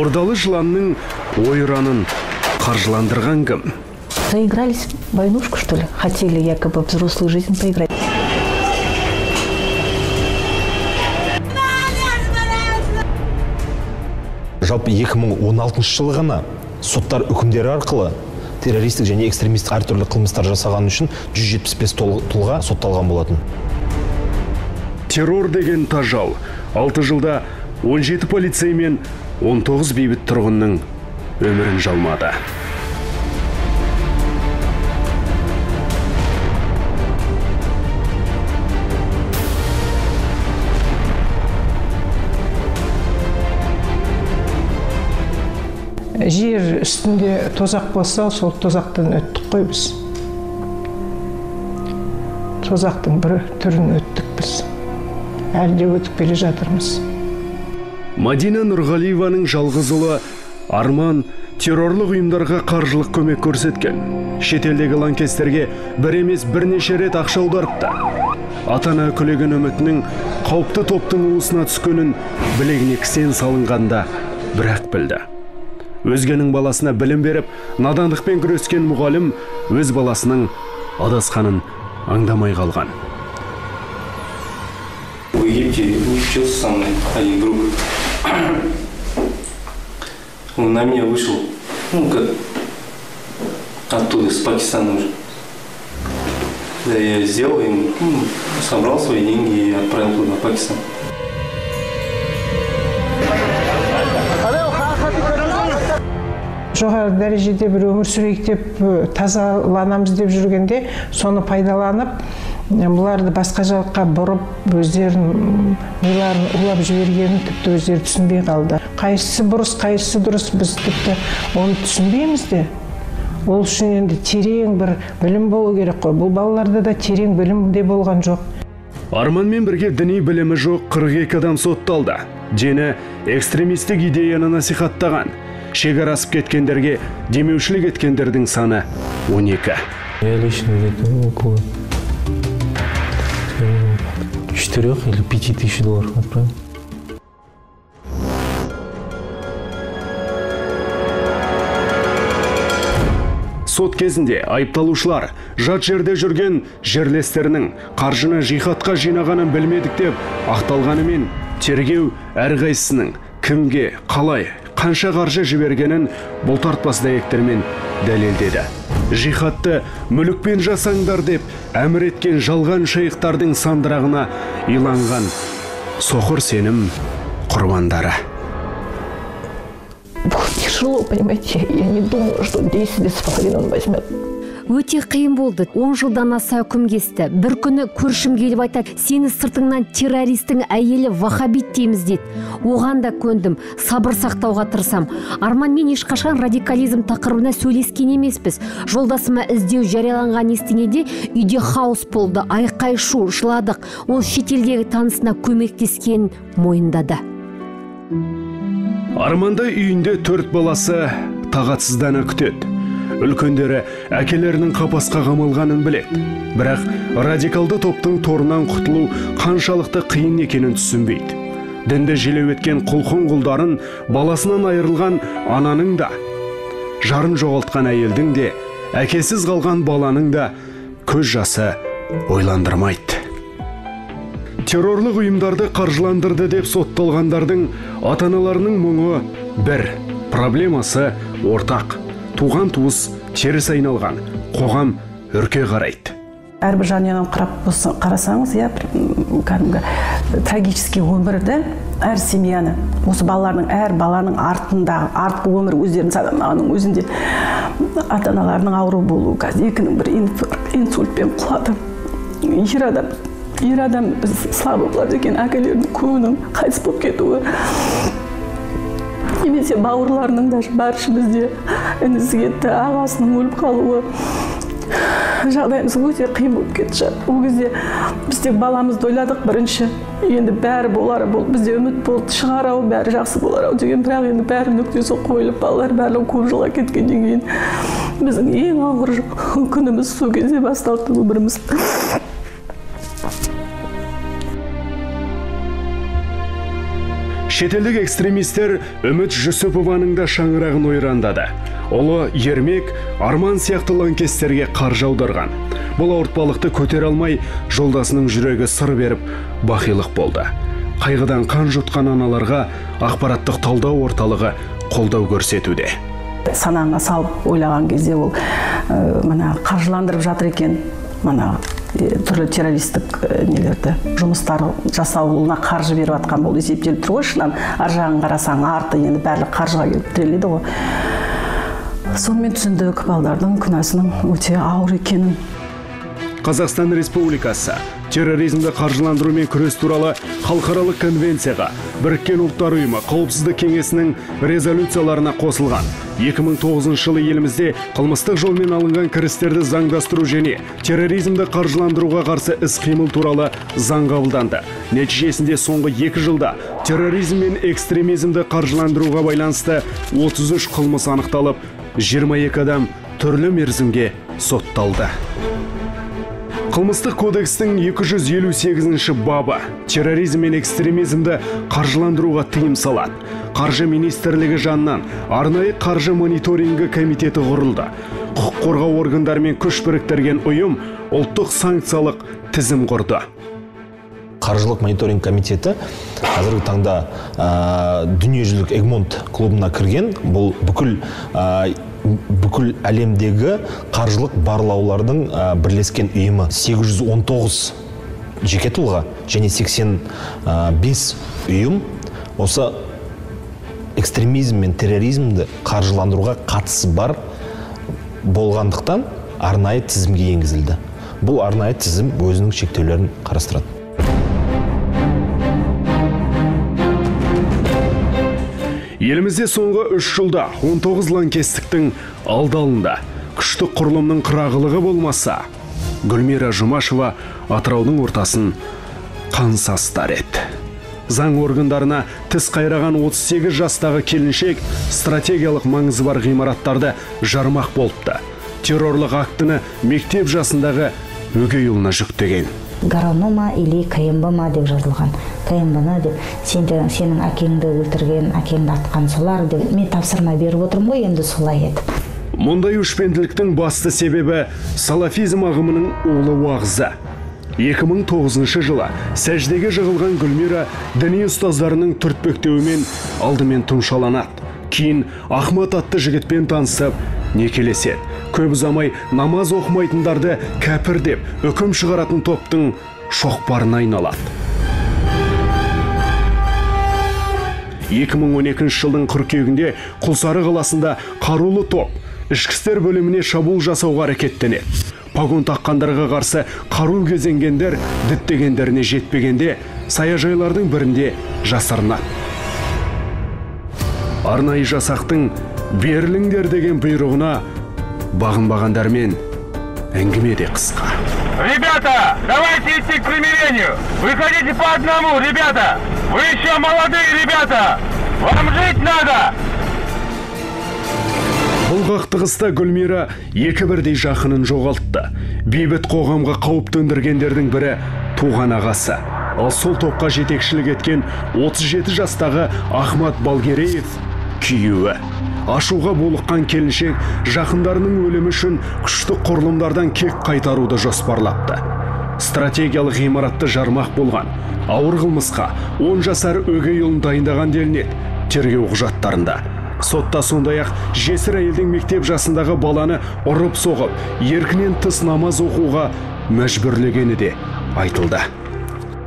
Ордалы жыланның ойранын қаржыландырған кім? Заигрались в войнушку, что ли? Хотели якобы взрослую жизнь поиграть. Жалпы 2016 жылы ғана соттар үкімдері арқылы террористік және экстремистік әртүрлі қылмыстар жасаған үшін 175 тұлға сотталған болатын. Террор деген тажал. 6 жылда 17 полицей мен 19 бейбіт тұрғынның өмірін жалмады. Жер үстінде тозақ болса, сол тозақтан өттік қой біз. Тозақтың бір түрін өттік біз. Әлі де өтіп келе жатырмыз. Мадина Нұрғалиеваның жалғыз ұлы Арман террорлық ұйымдарға қаржылық көмек көрсеткен. Шетелдегі лаңкестерге бір емес бірнеше рет ақша аударыпты. Ата-ана үкілеген үмітінің қауіпті топтың уысына түскенін білегіне кісен салынғанда бірақ білді. Өзгенің баласына білім беріп, надандықпен күрескен мұғалім өз баласының адасқанын аңдамай қалған. В Египте учился со мной один друг. Он на меня вышел, ну как оттуда, с Пакистана уже. Да, я сделал им, собрал свои деньги и отправил туда, в Пакистан. Жоғары дәрежеде бір өмір сүрейік деп, тазаланамыз деп жүргенде, соны пайдаланып, бұларды басқа жаққа бұрып, өздерінің миларын улап жібергенін тіпті өздері түсінбей қалды. Қайсысы бұрыс, қайсысы дұрыс, біз тіпті оны түсінбейміз де. Ол үшін енді терең бір білім болу керек қой. Бұл балаларда да терең білім де болған жоқ. Арманмен бірге діни білімі жоқ 42 адам сотталды. Дені экстремистік идеяны насихаттаған. Шекара асып кеткендерге демеушілік еткендердің саны 12. Я лично где-то около 4 или 5 тысяч долларов отправил. Сот кезінде айыпталушылар жат жерде жүрген жерлестерінің қаржыны жихадқа жинағанын білмедік деп ақталғанымен, тергеу әрқайсысының кімге, қалай, қанша қаржы жібергенін бұлтартпас дәйектермен дәлелдеді. Жихадты мүлікпен жасаңдар деп әмір еткен жалған шейхтардың сандырағына иланған соқыр сенім құрбандары. Было тяжело, понимаете, я не думала, что 10 лет с половиной он возьмет. Өте қиын болды. 10 жылдан аса үкім кесті. Бір күні көршім келіп айтады, сені сыртыңнан террористің әйелі вахабит дейміз дейді. Оған да көндім, сабыр сақтауға тырысам. Арманмен ешқашан радикализм тақырыбына сөйлескен емеспіз. Жолдасыма іздеу жарияланған естігенде үйде хаос болды, айқай-шу, жыладық. Ол шетелдегі танысына көмектескенін мойындады. Арманда үйінде 4 баласы тағатсыздана күтеді. Үлкендері әкелерінің қапасқа қамалғанын біледі. Бірақ радикалды топтың торынан құтылу қаншалықты қиын екенін түсінбейді. Дінді желеу еткен құлқын құлдарын баласынан айырылған ананың да, жарын жоғалтқан әйелдің де, әкесіз қалған баланың да көз жасы ойландырмайды. Террорлық ұйымдарды қаржыландырды деп сотталғандардың ата-аналарының мұңы бір, проблемасы ортақ. Туған туыс теріс айналған, қоғам үрке қарайды. Әрбір жанұяны қарасаңыз, иә, кәдімгі трагический өмірді, әр семьяны, осы балалардың, әр баланың артындағы артқы өмір өздерін санамағанның өзінде ата-аналарының ауру болуы, қазір екінің бірі инсультпен құлады. Ер адам слабы болады екен, әкелерінің көбінің қайтыс болып кетуі. Немесе бауырларының даже бар ішімізде інісі кетті, ағасының өліп қалуы. Жағдайымыз өте қиын болып кетті. Ол кезде біз тек баламызды ойладық бірінші. Енді бәрі болар болды, бізде үміт болды, шығар ау, бәрі жақсы болар ау деген, бірақ енді бәрі нүктесі қойылып, балалар барлығы көп жылға кеткеннен кейін біздің ең ауыр күніміз сол кезде басталды өміріміз. Шетелдік экстремистер Үміт Жүсіпованың да шаңырағын ойрандады. Ұлы Ермек Арман сияқты лаңкестерге қаржы аударған. Бұл ауыртпалықты көтере алмай, жолдасының жүрегі сыр беріп, бақилық болды. Қайғыдан қан жұтқан аналарға ақпараттық талдау орталығы қолдау көрсетуде. Санаңа салып ойлаған кезде ол мына қаржыландырып жатыр екен, мына түрлі террористік нелерді, жұмыстар жасауына қаржы беріп жатқан болып есептеліп тұр ғой. Шыннан ар жағын қарасаң, арты енді барлық қаржыға келіп тіреледі ғой. Сонымен түсіндік балдардың күнәсінің өте ауыр екенін. Қазақстан Республикасы терроризмді қаржыландырумен күрес туралы халықаралық конвенцияға Біріккен Ұлттар Ұйымы Қауіпсіздік Кеңесінің резолюцияларына қосылған. 2009 жылы елімізде қылмыстық жолмен алынған кірістерді заңдастыру және терроризмді қаржыландыруға қарсы іс-қимыл туралы заң қабылданды. Нәтижесінде соңғы 2 жылда терроризм мен экстремизмді қаржыландыруға байланысты 33 қылмыс анықталып, 22 адам түрлі мерзімге сотталды. Қылмыстық кодекстің 258-ші бабы терроризм мен экстремизмді қаржыландыруға тыйым салады. Қаржы министрлігі жанынан арнайы қаржы мониторингі комитеті құрылды. Құқық қорғау органдарымен күш біріктірген ұйым ұлттық санкциялық тізім құрды. Қаржылық мониторинг комитеті қазіргі таңда дүниежүзілік Эгмонт клубына кірген. Бұл бүкіл әлемдегі қаржылық барлаулардың бірлескен ұйымы. 819 жеке тұлға және 85 ұйым осы экстремизм мен терроризмді қаржыландыруға қатысы бар болғандықтан арнайы тізімге енгізілді. Бұл арнайы тізім өзінің шектеулерін қарастырады. Елімізде соңғы 3 жылда 19 лаңкестіктің алды алынды. Күшті құрылымның қырағылығы болмаса, Гүлмира Жұмашева Атыраудың ортасын қан састар еді. Заң органдарына тіс қайраған 38 жастағы келіншек стратегиялық маңызы бар ғимараттарды жармақ болыпты. Террорлық актіні мектеп жасындағы өгей ұлына жүктеген. Гарано ма или КМБ ма деп жазылған. КМБ-ны деп, сенің әкеңді өлтірген, әкеңді атқан солар деп мен тапсырма беріп отырмын ғой енді солай етіп. Мұндай өшпенділіктің басты себебі салафизм ағымының улы уағызы. 2009 жылы сәждеге жығылған Гүлмира діни ұстаздарының түртпектеуімен алдымен тұмшаланады. Кейін Ахмат атты жігітпен танысып некелеседі. Көп ұзамай намаз оқымайтындарды кәпір деп үкім шығаратын топтың шоқпарына айналады. 2012 жылдың қыркүйегінде Құлсары қаласында қарулы топ ішкі істер бөліміне шабуыл жасауға әрекеттенеді. Погон таққандарға қарсы қару кезенгендер діттегендеріне жетпегенде саяжайлардың бірінде жасырынады. Арнайы жасақтың беріліңдер деген бұйрығына бағынбағандармен әңгіме де қысқа. Ребята, давайте идти к примирению. Выходите по одному, ребята. Вы еще молодые, ребята. Вам жить надо. Бұл қақтығыста Гүлмира екі бірдей жақынын жоғалтты. Бейбіт қоғамға қауіп төндіргендердің бірі туған ағасы. Ал сол топқа жетекшілік еткен 37 жастағы Ахмат Балгереев күйеуі. Ашуға булыққан келіншек жақындарының өлімі үшін күшті құрылымдардан кек қайтаруды жоспарлапты. Стратегиялық ғимаратты жармақ болған. Ауыр қылмысқа 10 жасар өгей ұлын дайындаған делінеді тергеу құжаттарында. Сотта сондай-ақ жесір әйелдің мектеп жасындағы баланы ұрып соғып, еркінен тыс намаз оқуға мәжбүрлегені де айтылды.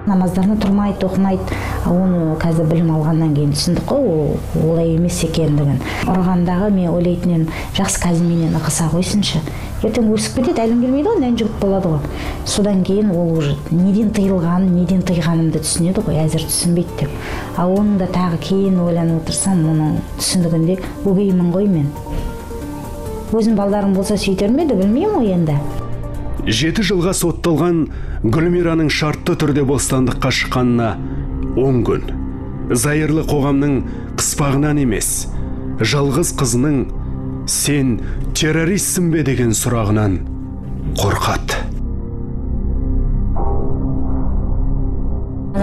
Намаздарына тұрмайды, оқымайды. Оны қазір білім алғаннан кейін түсіндік қой, ол олай емес екендігін. Ұрғандағы мен ойлайтын едім, жақсы қазір менен ықыса қойсыншы. Ертең өсіп кетеді, әлім келмейді ғой, нән жігіт болады ғой. Содан кейін ол уже неден тыйылғанын, неден тыйғанымды түсінеді ғой, әзір түсінбейді деп. Ал оның да тағы кейін ойланып отырсам, оның түсінігінде өгеймін ғой мен. Өзім балдарым болса сөйтер ме еді, білмеймін ғой енді. 7 жылға сотталған Гүлмираның шартты түрде бостандыққа шыққанына 10 күн. Зайырлы қоғамның қыспағынан емес, жалғыз қызының сен террористсің бе деген сұрағынан қорқады.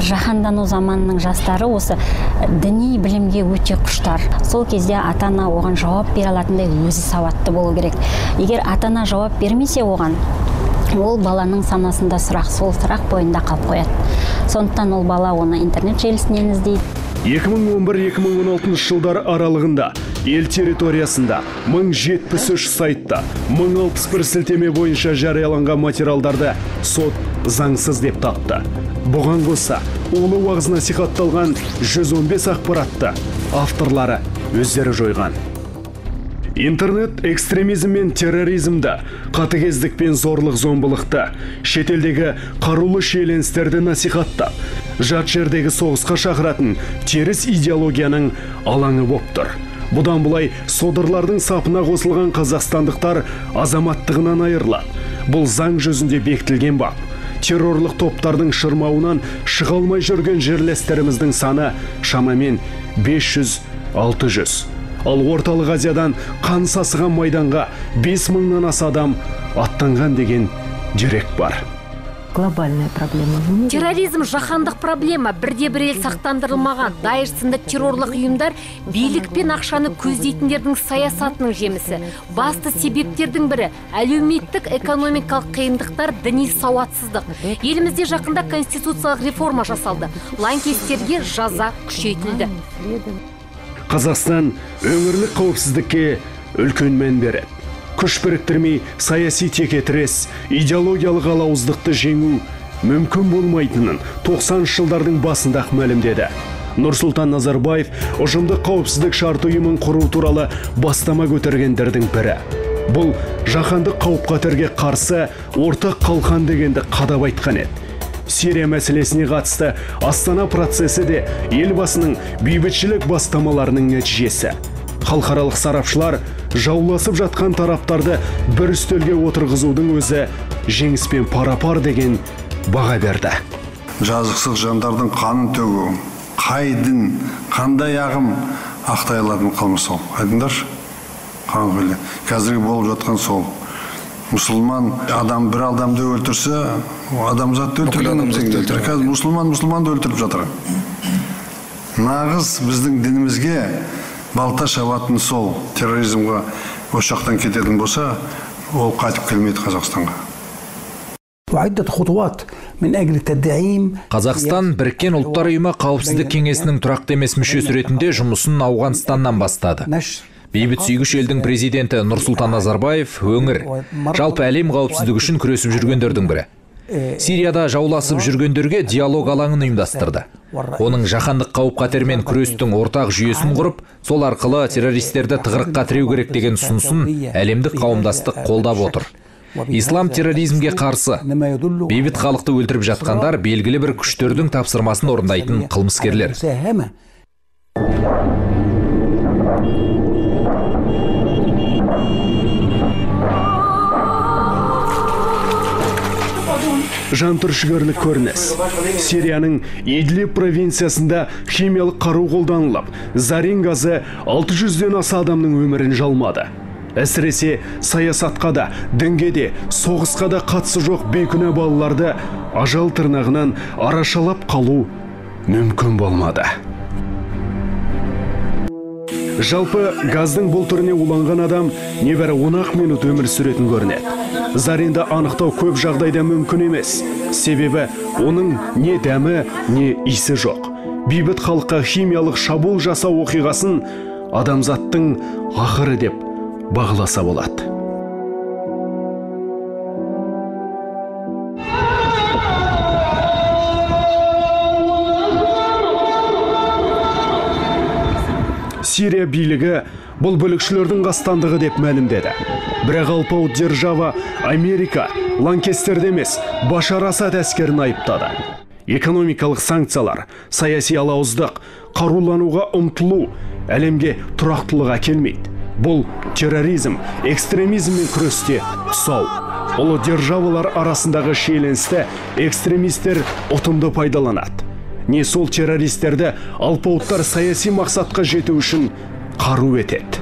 Қазір жаһандану заманының жастары осы діни білімге өте құштар. Сол кезде ата-ана оған жауап бере алатындай өзі сауатты болу керек. Егер ата-ана жауап бермесе оған, ол баланың санасында сұрақ, сол сұрақ бойында қалып қояды. Сондықтан ол бала оны интернет желісінен іздейді. 2011-2016 жылдар аралығында ел территориясында 1073 сайтта 1061 сілтеме бойынша жарияланған материалдарды сот заңсыз деп тапты. Бұған қоса, улы уағыз насихатталған 115 ақпаратты авторлары өздері жойған. Интернет экстремизм мен терроризмді, қатыгездік пен зорлық-зомбылықты, шетелдегі қарулы шиеленістерді насихаттап, жат жердегі соғысқа шақыратын теріс идеологияның алаңы боп тұр. Бұдан былай содырлардың сапына қосылған қазақстандықтар азаматтығынан айырылады. Бұл заң жүзінде бекітілген бап. Террорлық топтардың шырмауынан шыға алмай жүрген жерлестеріміздің саны шамамен 500-600. Ал Орталық Азиядан қан сасыған майданға 5000-нан аса адам аттанған деген дерек бар. Глобальная проблема в мире. Терроризм жаһандық проблема, бірде-бір ел сақтандырылмаған. Даиш сынды террорлық ұйымдар билік пен ақшаны көздейтіндердің саясатының жемісі. Басты себептердің бірі әлеуметтік экономикалық қиындықтар, діни сауатсыздық. Елімізде жақында конституциялық реформа жасалды. Лаңкестерге жаза күшейтілді. Қазақстан өңірлік қауіпсіздікке үлкен мән береді. Күш біріктірмей саяси текетірес, идеологиялық алауыздықты жеңу мүмкін болмайтынын 90-шы жылдардың басында-ақ мәлімдеді. Нұрсұлтан Назарбаев ұжымдық қауіпсіздік шарты ұйымын құру туралы бастама көтергендердің бірі. Бұл жаһандық қауіп-қатерге қарсы ортақ қалқан дегенді қадап айтқан еді. Сирия мәселесіне қатысты Астана процесі де елбасының бейбітшілік бастамаларының нәтижесі. Халықаралық сарапшылар жауласып жатқан тараптарды бір үстелге отырғызудың өзі жеңіспен пара-пар деген баға берді. Жазықсыз жандардың қанын төгу, қай дін, қандай ағым ақтай алатын қылмыс ол. Айтыңдаршы, қан құйлы. Қазіргі болып жатқан сол. Мұсылман адам бір адамды өлтірсе, адамзатты өлтірген. Қазір мұсылман мұсылманды өлтіріп жатыр. Нағыз біздің дінімізге балта шабатын сол терроризмға осы жақтан кететін болса, ол қайтып келмейді Қазақстанға. Қазақстан Біріккен Ұлттар Ұйымы Қауіпсіздік Кеңесінің тұрақты емес мүшесі ретінде жұмысын Ауғанстаннан бастады. Бейбіт сүйгіш елдің президенті Нұрсұлтан Назарбаев өңір, жалпы әлем қауіпсіздігі үшін күресіп жүргендердің бірі. Сирияда жауласып жүргендерге диалог алаңын ұйымдастырды. Оның жаһандық қауіп-қатермен күрестің ортақ жүйесін құрып, сол арқылы террористерді тығырыққа тіреу керек деген ұсынысын әлемдік қауымдастық қолдап отыр. Ислам терроризмге қарсы. Бейбіт халықты өлтіріп жатқандар белгілі бір күштердің тапсырмасын орындайтын қылмыскерлер. Жантүршігерлік көрініс. Сирияның Идлиб провинциясында химиялық қару қолданылып, зарин газы 600-ден аса адамның өмірін жалмады. Әсіресе саясатқа да, дінге де, соғысқа да қатысы жоқ бейкүнә балаларды ажал тырнағынан арашалап қалу мүмкін болмады. Жалпы газдың бұл түріне уланған адам небәрі 10 минут өмір сүретін көрінеді. Заринді анықтау көп жағдайда мүмкін емес. Себебі оның не дәмі, не иісі жоқ. Бейбіт халыққа химиялық шабуыл жасау оқиғасын адамзаттың ақыры деп бағаласа болады. Сирия билігі бұл бүлікшілердің қастандығы деп мәлімдеді. Бірақ алпауыт держава Америка лаңкестерді емес, Башар Асад әскерін айыптады. Экономикалық санкциялар, саяси алауыздық, қарулануға ұмтылу әлемге тұрақтылық әкелмейді. Бұл терроризм, экстремизммен күресте тұсау. Ұлы державалар арасындағы шиеленісті экстремистер ұтымды пайдаланады. Не сол террористерді алпауыттар саяси мақсатқа жету үшін қару етеді.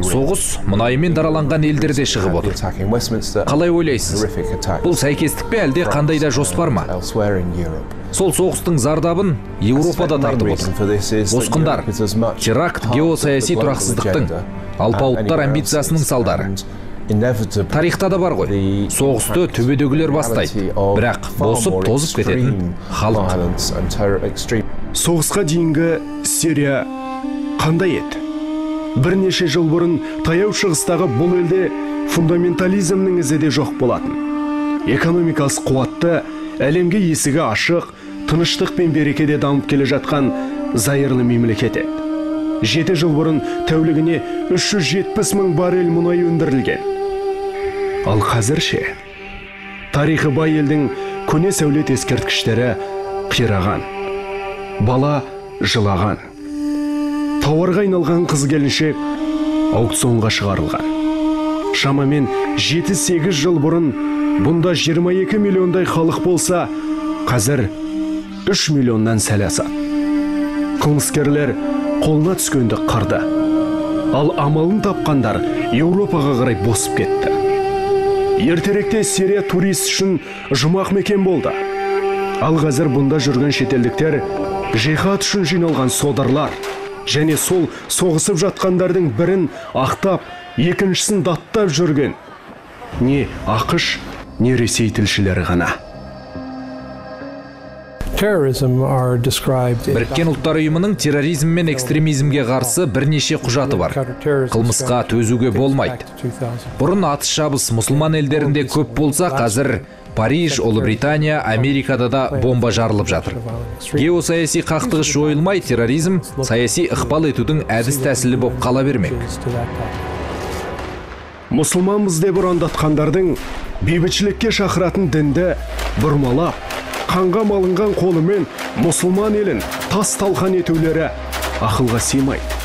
Соғыс мұнайымен дараланған елдерде шығып отыр. Қалай ойлайсыз? Бұл сәйкестік пе, әлде қандай да жоспар ма? Сол соғыстың зардабын Еуропада тартып отыр. Босқындар, теракт геосаяси тұрақсыздықтың, алпауыттар амбициясының салдары. Тарихта да бар ғой. Соғысты төбедегілер бастайды, бірақ босып тозып кететін халық. Соғысқа дейінгі Сирия қандай еді? Бірнеше жыл бұрын Таяу Шығыстағы бұл елде фундаментализмнің ізі де жоқ болатын. Экономикасы қуатты, әлемге есігі ашық, тыныштық пен берекеде дамып келе жатқан зайырлы мемлекет еді. 7 жыл бұрын тәулігіне 370 мың баррель мұнай өндірілген. Ал қазір ше? Тарихы бай елдің көне сәулет ескерткіштері қираған, бала жылаған. Тауарға айналған қыз келіншек аукционға шығарылған. Шамамен 7-8 жыл бұрын бұнда 22 миллиондай халық болса, қазір 3 миллионнан сәл асады. Қылмыскерлер қолына түскенді қырды. Ал амалын тапқандар Еуропаға қарай босып кетті. Ертеректе Сирия турист үшін жұмақ мекен болды. Ал қазір бұнда жүрген шетелдіктер жихад үшін жиналған содырлар және сол соғысып жатқандардың бірін ақтап, екіншісін даттап жүрген не АҚШ, не Ресей тілшілері ғана. Біріккен Ұлттар Ұйымының терроризм мен экстремизмге қарсы бірнеше құжаты бар. Қылмысқа төзуге болмайды. Бұрын атыс шабыс мұсылман елдерінде көп болса, қазір Париж, Ұлыбритания, Америкада да бомба жарылып жатыр. Геосаяси қақтығыс жойылмай, терроризм саяси ықпал етудің әдіс тәсілі боп қала бермек. Мұсылманбыз деп ұрандатқандардың бейбітшілікке шақыратын дінді бұрмалап, қанға малынған қолымен мұсылман елін тас талқан етулері ақылға сыймайды.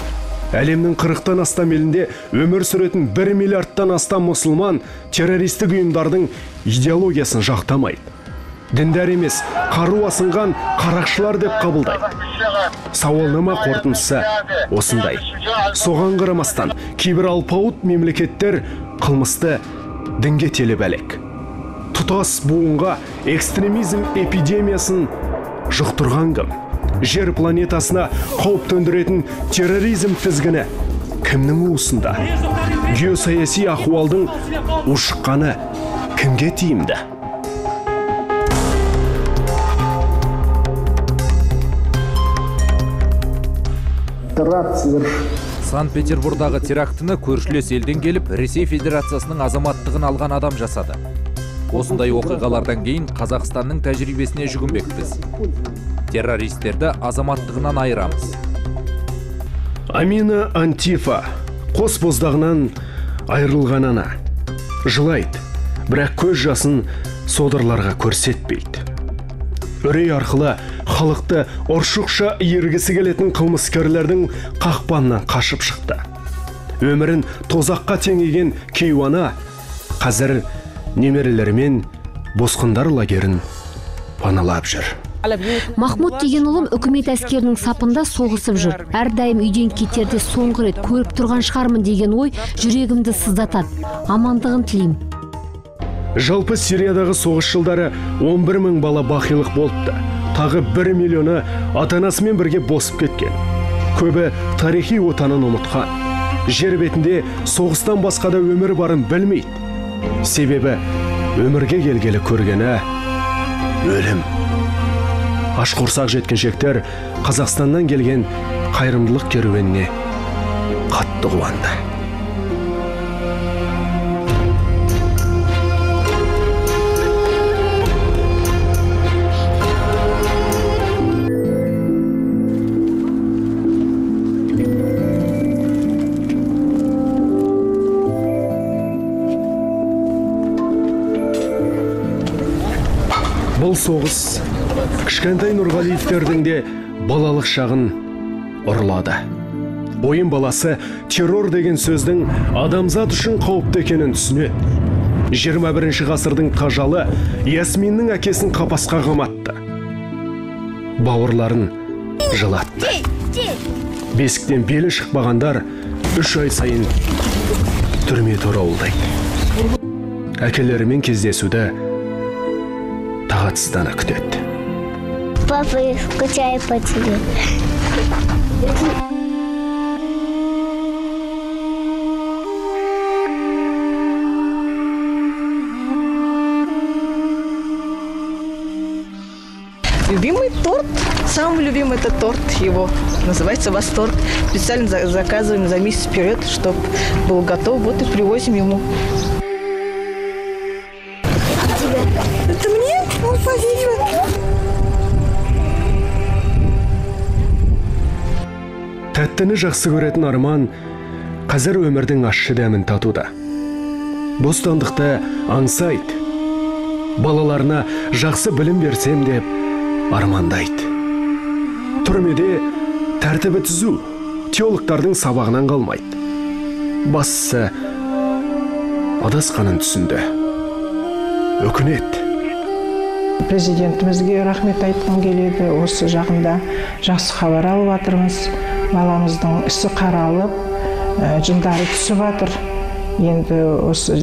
Әлемнің 40-тан астам елінде өмір сүретін 1 миллиардтан астам мұсылман террористік ұйымдардың идеологиясын жақтамайды. Діндар емес, қару асынған қарақшылар деп қабылдайды. Сауалнама қорытындысы осындай. Соған қарамастан кейбір алпауыт мемлекеттер қылмысты дінге телеп әлек. Тұтас буынға экстремизм эпидемиясын жұқтырған кім? Жер планетасына қауіп төндіретін терроризм тізгіні кімнің уысында? Геосаяси ахуалдың ушыққаны кімге тиімді? Санкт-Петербурдағы терактіні көршілес елден келіп, Ресей Федерациясының азаматтығын алған адам жасады. Осындай оқиғалардан кейін Қазақстанның тәжірибесіне жүгінбекпіз. Террористерді азаматтығынан айырамыз. Амина Антифа қос боздағынан айырылған ана. Жылайды, бірақ көз жасын содырларға көрсетпейді. Үрей арқылы халықты ұршықша иіргісі келетін қылмыскерлердің қақпанынан қашып шықты. Өмірін тозаққа теңеген кейуана қазір немерелерімен босқындар лагерін паналап жүр. Махмуд деген ұлым үкімет әскерінің сапында соғысып жүр. Әрдайым үйден кетерде соңғы рет көріп тұрған шығармын деген ой жүрегімді сыздатады. Амандығын тілеймін. Жалпы Сириядағы соғыс жылдары 11 мың бала бақилық болыпты. Тағы 1 миллионы ата-анасымен бірге босып кеткен. Көбі тарихи отанын ұмытқан. Жер бетінде соғыстан басқа да өмір барын білмейді. Себебі өмірге келгелі көргені өлім. Аш құрсақ жеткіншектер Қазақстаннан келген қайырымдылық керуеніне қатты қуанды. Бұл соғыс кішкентай Нұрғалиевтердің де балалық шағын ұрлады. Ойын баласы террор деген сөздің адамзат үшін қауіпті екенін түсінеді. 21-ші ғасырдың тажалы Ясминнің әкесін қапасқа қаматты. Бауырларын жылатты. Бесіктен белі шықпағандар 3 ай сайын түрме торауылдайды. Әкелерімен кездесуді тағатсыздана күтеді. Папа, я скучаю по тебе. Любимый торт, самый любимый это торт его, называется «Восторг». Специально заказываем за месяц вперед, чтобы был готов, вот и привозим ему. Это мне? О, спасибо. Тәттіні жақсы көретін Арман қазір өмірдің ащы дәмін татуда. Бостандықты аңсайды. Балаларына жақсы білім берсем деп армандайды. Түрмеде тәртібі түзу, теологтардың сабағынан қалмайды. Бастысы адасқанын түсінді. Өкінеді. Президентімізге рахмет айтқым келеді. Осы жақында жақсы хабар алып жатырмыз. Баламыздың ісі қаралып, жындары түсіп жатыр. Енді осы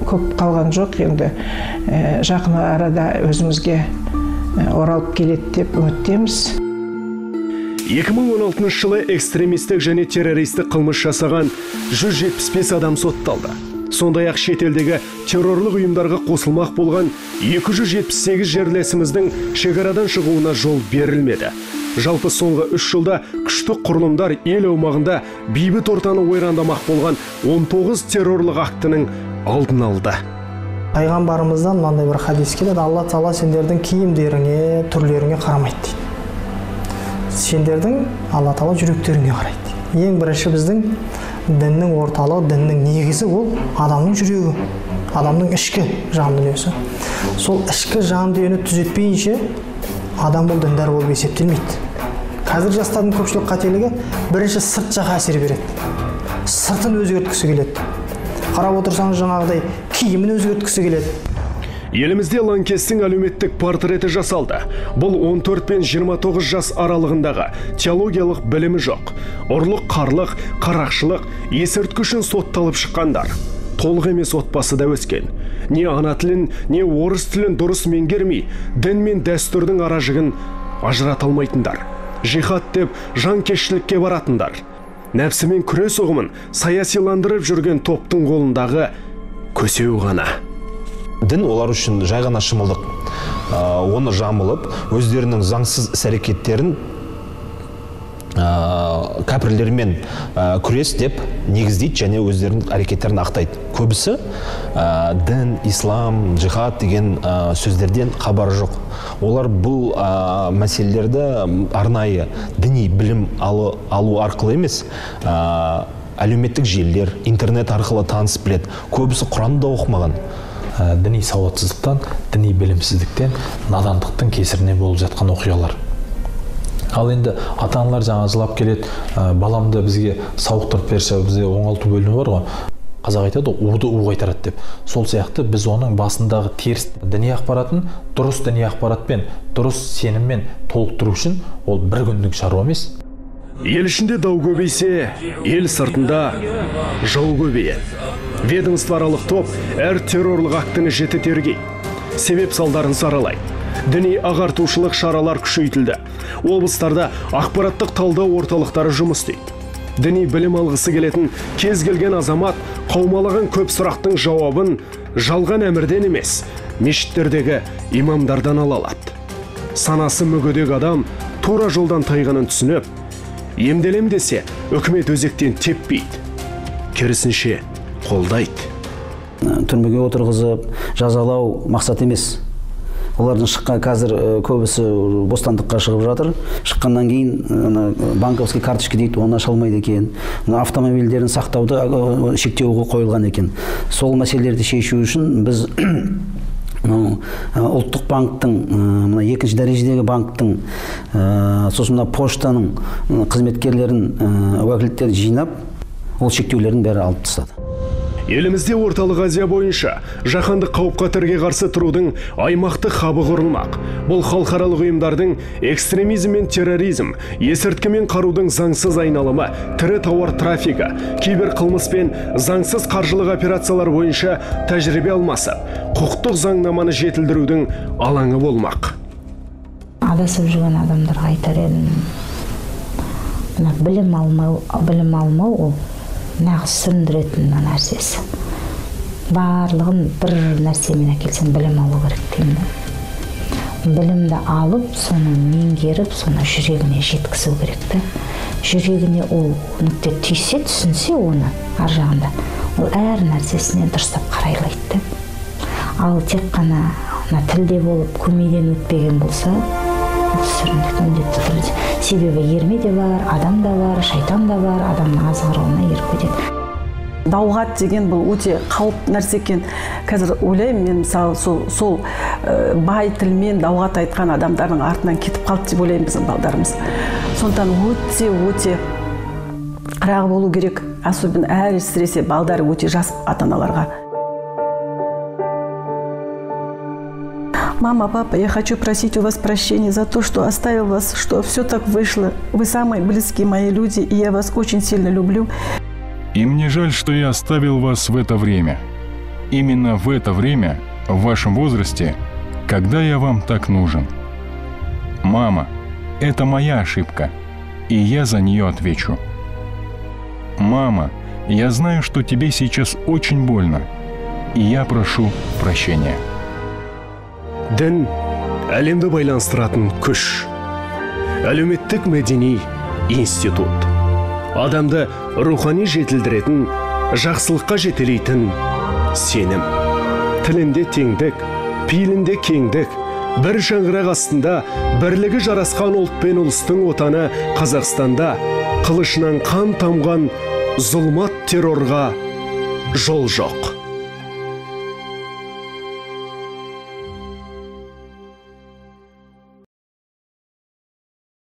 көп қалған жоқ, енді жақын арада өзімізге оралып келеді деп үміттеміз. 2016 жылы экстремистік және террористік қылмыс жасаған 175 адам сотталды. Сондай-ақ шетелдегі террорлық ұйымдарға қосылмақ болған 278 жерлесіміздің шекарадан шығуына жол берілмеді. Жалпы соңғы 3 жылда күшті құрылымдар ел аумағында бейбіт ортаны ойрандамақ болған 19 террорлық актінің алдын алды. Пайғамбарымыздан мынандай бір хадис келеді: Алла тағала сендердің киімдеріңе, түрлеріңе қарамайды дейді. Сендердің Алла тағала жүректеріңе қарайды дейді. Ең бірінші біздің діннің орталығы, діннің негізі ол адамның жүрегі, адамның ішкі жан дүниесі. Сол ішкі жан дүниені түзетпейінше адам ол діндар болып есептелмейді. Қазір жастардың көпшілік қателігі бірінші сырт жаққа әсер береді. Сыртын өзгерткісі келеді. Қарап отырсаңыз жаңағыдай киімін өзгерткісі келеді. Елімізде лаңкестің әлеуметтік портреті жасалды. Бұл 14 пен 29 жас аралығындағы теологиялық білімі жоқ. Ұрлық, қарлық, қарақшылық, есірткі үшін сотталып шыққандар. Толық емес отбасыда өскен. Не ана тілін, не орыс тілін дұрыс меңгермей, дін мен дәстүрдің аражігін ажырата алмайтындар. Жихад деп жанкештілікке баратындар. Нәпсімен күрес ұғымын саясиландырып жүрген топтың қолындағы көсеу ғана. Дін олар үшін жай ғана шымылдық. Оны жамылып, өздерінің заңсыз іс-әрекеттерін кәпірлермен күрес деп негіздейді және өздерінің әрекеттерін ақтайды. Көбісі дін, ислам, джихад деген сөздерден хабары жоқ. Олар бұл мәселелерді арнайы діни білім алу арқылы емес, әлеуметтік желілер, интернет арқылы танысып біледі. Көбісі Құранды да оқымаған. Діни сауатсыздықтан, діни білімсіздіктен, надандықтың кесірінен болып жатқан оқиғалар. Ал енді ата-аналар жаңа жылап келеді, баламды бізге сауықтырып берсе, бізде оңалту бөлімі бар ғой. Қазақ айтады, уды у қайтарады деп. Сол сияқты біз оның басындағы теріс діни ақпаратын дұрыс діни ақпаратпен, дұрыс сеніммен толықтыру үшін ол бір күндік шаруа емес. Ел ішінде дау көбейсе, ел сыртында жау көбейеді. Ведомствоаралық топ әр террорлық актіні жіті тергейді. Себеп салдарын саралайды. Діни ағартушылық шаралар күшейтілді. Облыстарда ақпараттық талдау орталықтары жұмыс істейді. Діни білім алғысы келетін кез келген азамат қаумалаған көп сұрақтың жауабын жалған әмірден емес, мешіттердегі имамдардан ала алады. Санасы мүгедек адам тура жолдан тайғанын түсініп, емделем десе, үкімет өзектен теппейді. Керісінше қолдайды. Түрмеге отырғызып, жазалау мақсат емес. Олардың шыққан қазір көбісі бостандыққа шығып жатыр. Шыққаннан кейін банковский карточка дейді, оны аша алмайды екен. Автомобильдерін сақтауды шектеуге қойылған екен. Сол мәселелерді шешу үшін біз ұлттық банктың, екінші дәрежедегі банктың, сосын мына поштаның қызметкерлерін, уәкілеттерін жинап, ол шектеулердің бәрі алып тастады. Елімізде Орталық Азия бойынша жаһандық қауіп-қатерге қарсы тұрудың аймақтық хабы құрылмақ. Бұл халықаралық ұйымдардың экстремизм мен терроризм, есірткі мен қарудың заңсыз айналымы, тірі тауар трафигі, киберқылмыс пен заңсыз қаржылық операциялар бойынша тәжірибе алмасып, құқықтық заңнаманы жетілдірудің алаңы болмақ. Адасып жүрген адамдарға айтар едім, мына білім алмау ол нағыз сүріндіретін нәрсесі. Барлығын бір нәрсемен әкелсең, білім алу керек деймін. Білімді алып, соны меңгеріп, соны жүрегіне жеткізу керек та. Жүрегіне ол нүкте түйсе, түсінсе оны ар жағында, ол әр нәрсесіне дұрыстап қарайлайды да. Ал тек қана тілде болып көмейден өтпеген болса, сүріндік міндетті түрде. Себебі ерме де бар, адам да бар, шайтан да бар, адамның азғыруына еріп кетеді. Дауғат деген бұл өте қауіпті нәрсе екен. Қазір ойлаймын мен, мысалы, сол бай тілмен дауғат айтқан адамдардың артынан кетіп қалды деп ойлаймын біздің балдарымыз. Сондықтан өте қырағы болу керек, особенно әсіресе балдары өте жас ата-аналарға. Мама, папа, я хочу просить у вас прощения за то, что оставил вас, что все так вышло. Вы самые близкие мои люди, и я вас очень сильно люблю. И мне жаль, что я оставил вас в это время. Именно в это время, в вашем возрасте, когда я вам так нужен. Мама, это моя ошибка, и я за нее отвечу. Мама, я знаю, что тебе сейчас очень больно, и я прошу прощения. Дін әлемді байланыстыратын күш. Әлеуметтік мәдени институт. Адамды рухани жетілдіретін, жақсылыққа жетелейтін сенім. Тілінде теңдік, пейілінде кеңдік, бір шаңырақ астында бірлігі жарасқан ұлт пен ұлыстың отаны Қазақстанда қылышынан қан тамған зұлмат террорға жол жоқ.